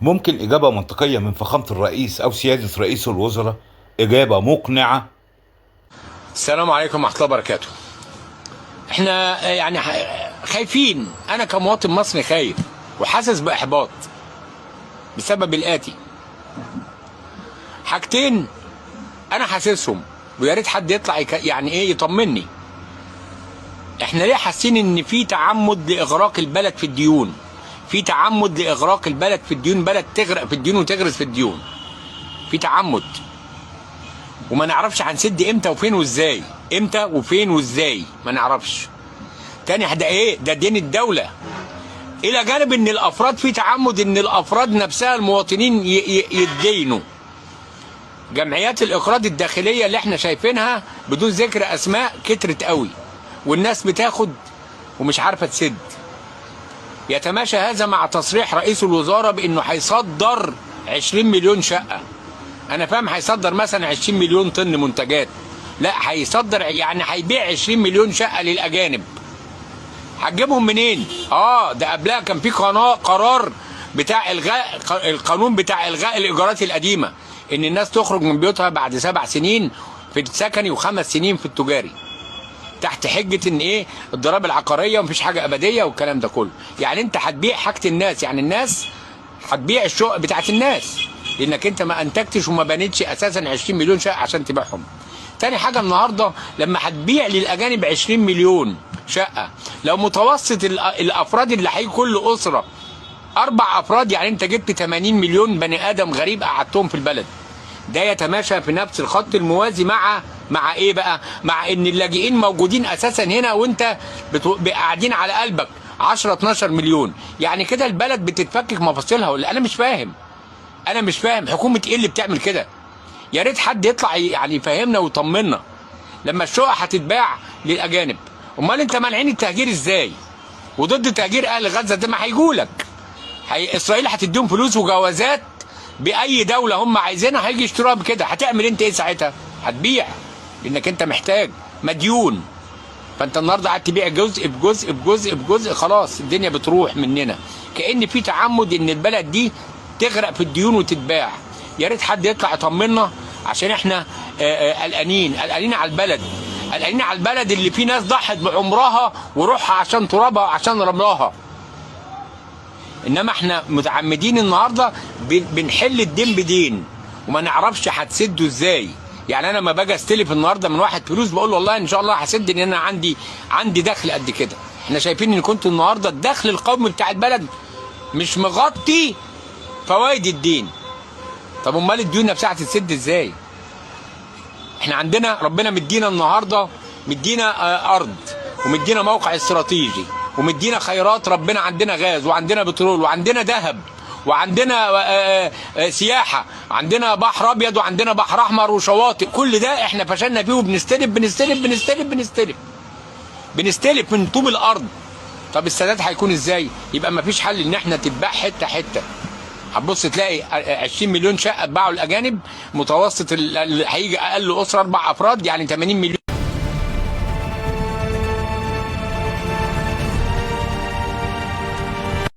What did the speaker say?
ممكن إجابة منطقية من فخامة الرئيس أو سيادة رئيس الوزراء؟ إجابة مقنعة. السلام عليكم ورحمة الله وبركاته. احنا يعني خايفين، انا كمواطن مصري خايف وحاسس باحباط بسبب الاتي. حاجتين انا حاسسهم ويا ريت حد يطلع يعني ايه يطمني. احنا ليه حاسين ان في تعمد لاغراق البلد في الديون؟ في تعمد لاغراق البلد في الديون، بلد تغرق في الديون وتغرس في الديون. في تعمد. وما نعرفش هنسد امتى وفين وازاي، امتى وفين وازاي ما نعرفش. تاني ده ايه؟ ده دين الدولة. الى جانب ان الافراد في تعمد ان الافراد نفسها المواطنين يتدينوا. جمعيات الاقراض الداخلية اللي احنا شايفينها بدون ذكر اسماء كترت قوي، والناس بتاخد ومش عارفة تسد. يتماشى هذا مع تصريح رئيس الوزارة بانه هيصدر 20 مليون شقة. انا فاهم هيصدر مثلا 20 مليون طن منتجات، لا هيصدر يعني هيبيع 20 مليون شقة للاجانب. هتجيبهم منين؟ ده قبلها كان في قرار بتاع الغاء القانون بتاع الغاء الايجارات القديمة، ان الناس تخرج من بيوتها بعد 7 سنين في السكني و5 سنين في التجاري، تحت حجة ان ايه الضرائب العقارية ومفيش حاجة ابدية والكلام ده كله. يعني انت هتبيع حاجة الناس، يعني الناس هتبيع الشقق بتاعت الناس، لانك انت ما انتجتش وما بنيتش اساسا 20 مليون شقة عشان تبيعهم. تاني حاجة النهاردة لما هتبيع للاجانب 20 مليون شقة، لو متوسط الافراد اللي هيجي كل اسرة 4 افراد، يعني انت جبت 80 مليون بني ادم غريب قعدتهم في البلد. ده يتماشى في نفس الخط الموازي مع ايه بقى؟ مع ان اللاجئين موجودين اساسا هنا، وانت قاعدين على قلبك 10 12 مليون. يعني كده البلد بتتفكك مفاصلها ولا؟ انا مش فاهم. انا مش فاهم حكومة ايه اللي بتعمل كده. يا ريت حد يطلع يعني يفهمنا ويطمنا. لما الشقق هتتباع للاجانب، امال انت مانعين التهجير ازاي؟ وضد تهجير اهل غزة ده ما هيجولك. اسرائيل هتديهم فلوس وجوازات باي دولة هم عايزينها، هيجي يشتروها بكده. هتعمل انت ايه ساعتها؟ هتبيع، لانك انت محتاج مديون. فانت النهارده قاعد تبيع جزء بجزء بجزء بجزء، خلاص الدنيا بتروح مننا. كأن في تعمد ان البلد دي تغرق في الديون وتتباع. يا ريت حد يطلع يطمنا، عشان احنا قلقانين، قلقانين على البلد، قلقانين على البلد اللي فيه ناس ضحت بعمرها وروحها عشان ترابها وعشان رملها. انما احنا متعمدين النهارده بنحل الدين بدين وما نعرفش هتسده ازاي. يعني انا لما باجي استلف النهارده من واحد فلوس بقول له والله ان شاء الله هسد، ان انا عندي دخل قد كده. احنا شايفين ان كنت النهارده الدخل القومي بتاع البلد مش مغطي فوائد الدين. طب امال الديون نفسها هتتسد ازاي؟ احنا عندنا ربنا مدينا النهارده، مدينا ارض، ومدينا موقع استراتيجي، ومدينا خيرات ربنا، عندنا غاز وعندنا بترول وعندنا ذهب وعندنا سياحة، عندنا بحر ابيض وعندنا بحر احمر وشواطئ. كل ده احنا فشلنا فيه وبنستلف بنستلف بنستلف بنستلف بنستلف من طوب الارض. طب السداد هيكون ازاي؟ يبقى مفيش حل ان احنا تتباع حتة حتة. هتبص تلاقي 20 مليون شقه اتباعوا الاجانب، متوسط اللي هيجي اقل اسره 4 افراد، يعني 80 مليون.